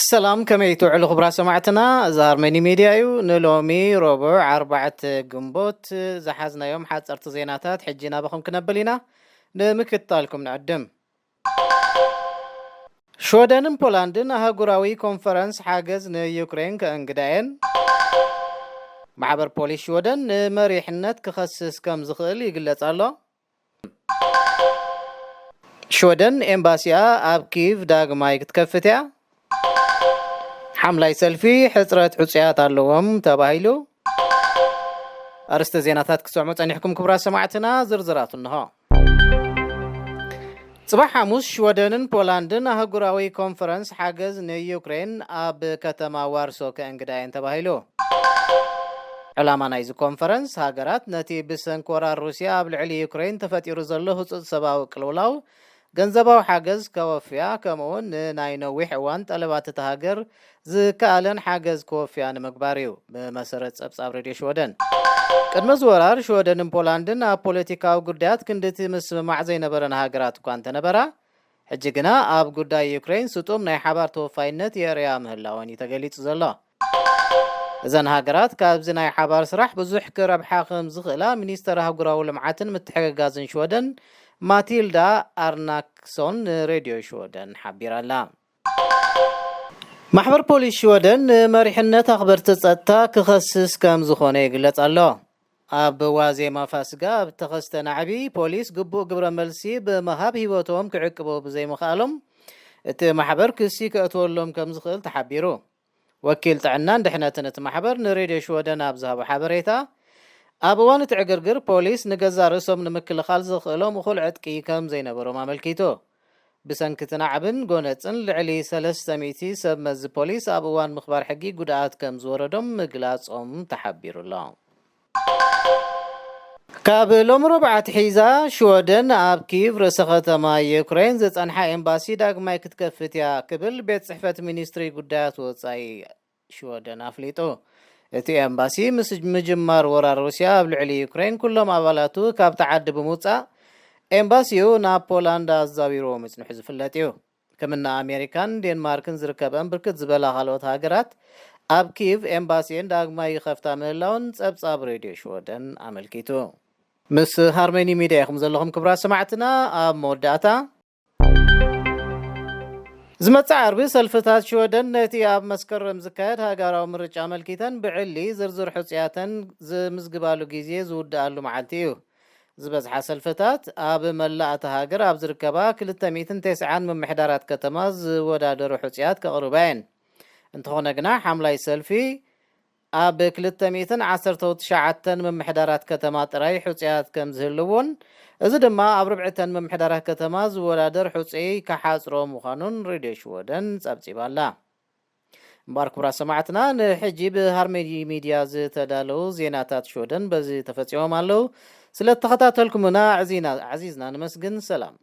ሰላም፣ ከመይ ትውዕሉ ክቡራት ሰማዕትና? እዚ ሃርመኒ ሜድያ እዩ። ንሎሚ ረቡዕ ኣርባዕተ ግንቦት ዝሓዝናዮም ሓፀርቲ ዜናታት ሕጂ ናባኹም ክነብል ኢና። ንምክትታልኩም ንዕድም። ሽወደንን ፖላንድን ኣህጉራዊ ኮንፈረንስ ሓገዝ ንዩክሬን ከእንግዳየን። ማሕበር ፖሊስ ሽወደን ንመሪሕነት ክኸስስ ከም ዝኽእል ይግለጽ ኣሎ። ሽወደን ኤምባሲኣ ኣብ ኪቭ ዳግማይ ክትከፍት እያ። ሓምላይ ሰልፊ ሕጽረት ሕጹያት ኣለዎም ተባሂሉ። ኣርእስተ ዜናታት ክትሰምዑ ጸኒሕኩም ክቡራት ሰማዕትና፣ ዝርዝራቱ እንሆ። ጽባሕ ሓሙስ ሽወደንን ፖላንድን ኣህጉራዊ ኮንፈረንስ ሓገዝ ንዩክሬን ኣብ ከተማ ዋርሶ ከእንግዳ እየን ተባሂሉ። ዕላማ ናይዚ ኮንፈረንስ፣ ሃገራት ነቲ ብሰንኪ ወራር ሩስያ ኣብ ልዕሊ ዩክሬን ተፈጢሩ ዘሎ ህጹጽ ሰብኣዊ ቅልውላው ገንዘባዊ ሓገዝ ከወፍያ፣ ከምኡውን ንናይ ነዊሕ እዋን ጠለባት እታ ሃገር ዝከኣለን ሓገዝ ክወፍያ ንምግባር እዩ፣ ብመሰረት ጸብጻብ ሬድዮ ሽወደን። ቅድሚ እዚ ወራር፣ ሽወደንን ፖላንድን ኣብ ፖለቲካዊ ጉዳያት ክንድቲ ምስምማዕ ዘይነበረን ሃገራት እኳ እንተነበራ፣ ሕጂ ግና ኣብ ጉዳይ ዩክሬን ስጡም ናይ ሓባር ተወፋይነት የርእያ ምህላወን እዩ ተገሊጹ ዘሎ። እዘን ሃገራት ካብዚ ናይ ሓባር ስራሕ ብዙሕ ክረብሓ ከም ዝኽእላ ሚኒስተር ኣህጉራዊ ልምዓትን ምትሕግጋዝን ሽወደን ማቲልዳ ኣርናክሶን ንሬድዮ ሽወደን ሓቢራ ኣላ። ማሕበር ፖሊስ ሽወደን ንመሪሕነት ኣኽበርቲ ጸጥታ ክኸስስ ከም ዝኾነ ይግለጽ ኣሎ። ኣብ ዋዜማ ፋስጋ ኣብ ተኸስተ ናዕቢ፣ ፖሊስ ግቡእ ግብረ መልሲ ብምሃብ ህይወቶም ክዕቅቡ ብዘይምኽኣሎም፣ እቲ ማሕበር ክሲ ከእትወሎም ከም ዝኽእል ተሓቢሩ። ወኪል ጥዕናን ድሕነትን እቲ ማሕበር ንሬድዮ ሽወደን ኣብ ዝሃቦ ሓበሬታ፣ ኣብ እዋን እቲ ዕግርግር ፖሊስ ንገዛእ ርእሶም ንምክልኻል ዘኽእሎም እኹል ዕጥቂ ከም ዘይነበሮም ኣመልኪቱ። ብሰንኪ እቲ ናዕብን ጎነጽን ልዕሊ ሰለስተ ሚእቲ ሰብ መዚ ፖሊስ ኣብ እዋን ምኽባር ሕጊ ጉድኣት ከም ዝወረዶም ምግላጾም ተሓቢሩ ኣሎ። ካብ ሎሚ ረቡዕ ኣትሒዛ ሽወደን ኣብ ኪቭ ርእሰ ከተማ ዩክሬን ዝጸንሓ ኤምባሲ ዳግማይ ክትከፍት እያ ክብል ቤት ጽሕፈት ሚኒስትሪ ጉዳያት ወጻኢ ሽወደን ኣፍሊጡ። እቲ ኤምባሲ ምስ ምጅማር ወራር ሩስያ ኣብ ልዕሊ ዩክሬን ኩሎም ኣባላቱ ካብቲ ዓዲ ብምውጻእ ኤምባሲኡ ናብ ፖላንድ ኣዛዊርዎ ምጽንሑ ዝፍለጥ እዩ። ከምና ኣሜሪካን ዴንማርክን ዝርከበን ብርክት ዝበላ ካልኦት ሃገራት ኣብ ኪቭ ኤምባሲኤን ዳግማይ ይኸፍታ ምህላውን ጸብጻብ ሬድዮ ሽወደን ኣመልኪቱ። ምስ ሃርመኒ ሚድያ ኢኹም ዘለኹም ክቡራት ሰማዕትና። ኣብ መወዳእታ፣ ዝመጽእ ዓርቢ ሰልፍታት ሽወደን ነቲ ኣብ መስከረም ዝካየድ ሃገራዊ ምርጫ ኣመልኪተን ብዕሊ ዝርዝር ሕጹያተን ዝምዝግባሉ ግዜ ዝውድኣሉ መዓልቲ እዩ። ዝበዝሓ ሰልፍታት ኣብ መላእ እታ ሃገር ኣብ ዝርከባ ክልተ ሚእትን ተስዓን ምምሕዳራት ከተማ ዝወዳደሩ ሕጹያት ከቕርባ እየን። እንተኾነ ግና ሓምላይ ሰልፊ ኣብ ክልተ ሚእትን ዓሰርተው ትሽዓተን ምምሕዳራት ከተማ ጥራይ ሕጹያት ከም ዝህልውን፣ እዚ ድማ ኣብ ርብዕተን ምምሕዳራት ከተማ ዝወዳደር ሕጹይ ክሓጽሮ ምዃኑን ሬድዮ ሽወደን ጸብጺባ ኣላ። እምበኣር ክቡራት ሰማዕትና፣ ንሕጂ ብሃርመኒ ሚድያ ዝተዳለዉ ዜናታት ሽወደን በዚ ተፈጺሞም ኣለዉ። ስለ እተኸታተልኩምና ኣዕዚና-፣ ኣዕዚዝና ንመስግን። ሰላም።